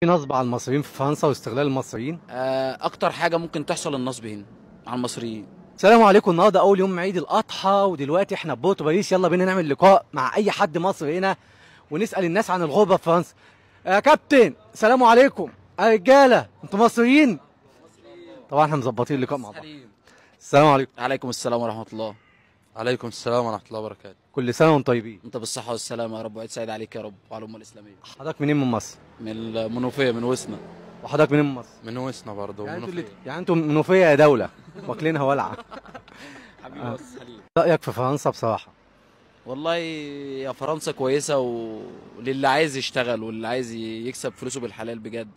في نصب على المصريين في فرنسا واستغلال المصريين؟ اكتر حاجة ممكن تحصل النصب هنا على المصريين. السلام عليكم. النهارده اول يوم عيد الاضحى، ودلوقتي احنا في بورتو باريس. يلا بينا نعمل لقاء مع اي حد مصري هنا ونسال الناس عن الغربة في فرنسا. يا كابتن السلام عليكم. يا رجاله انتوا مصريين؟ طبعا احنا مظبطين اللقاء مع بعض. السلام عليكم. عليكم السلام ورحمة الله. عليكم السلام ورحمة الله وبركاته. كل سنة وانتم طيبين. انت بالصحة والسلامة يا رب، وعيد سعيد عليك يا رب وعلى الامة الاسلامية. حضرتك منين من مصر؟ من المنوفية، من وسنا. وحضرتك منين من مصر؟ من وسنا برضه. يعني انتوا منوفيه يا دولة واكلينها ولعه. حبيبي بس حبيبي. رايك في فرنسا بصراحة؟ والله يا فرنسا كويسة، وللي عايز يشتغل واللي عايز يكسب فلوسه بالحلال بجد.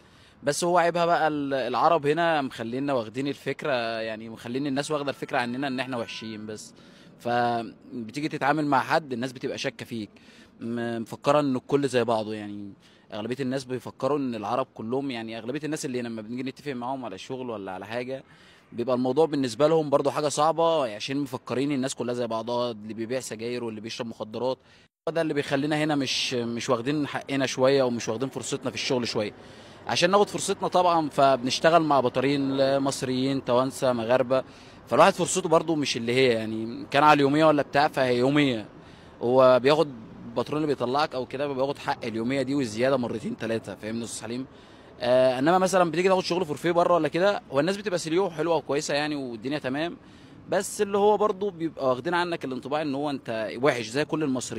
بس هو عيبها بقى العرب هنا مخلينا واخدين الفكرة، يعني مخلين الناس واخده الفكرة عننا ان احنا وحشين بس. فبتيجي تتعامل مع حد الناس بتبقى شاكه فيك، مفكرة ان الكل زي بعضه. يعني اغلبية الناس بيفكروا ان العرب كلهم، يعني اغلبية الناس اللي لما بنيجي نتفق معاهم على شغل ولا على حاجة بيبقى الموضوع بالنسبة لهم برضو حاجة صعبة، عشان مفكرين الناس كلها زي بعضها، اللي بيبيع سجاير واللي بيشرب مخدرات. ده اللي بيخلينا هنا مش واخدين حقنا شوية، ومش واخدين فرصتنا في الشغل شوية. عشان ناخد فرصتنا طبعا فبنشتغل مع بطارين مصريين، توانسة، مغاربة. فالواحد فرصته برضو مش اللي هي، يعني كان على اليومية ولا بتاع فهي يومية، هو بياخد الباترون اللي بيطلعك او كده بياخد حق اليومية دي والزيادة مرتين ثلاثة، فاهمني يا استاذ حليم؟ انما مثلا بتيجي تاخد شغل for free بره ولا كده، هو الناس بتبقى sérieux حلوة وكويسة يعني والدنيا تمام، بس اللي هو برضو بيبقى واخدين عنك الانطباع ان هو انت وحش زي كل المصريين.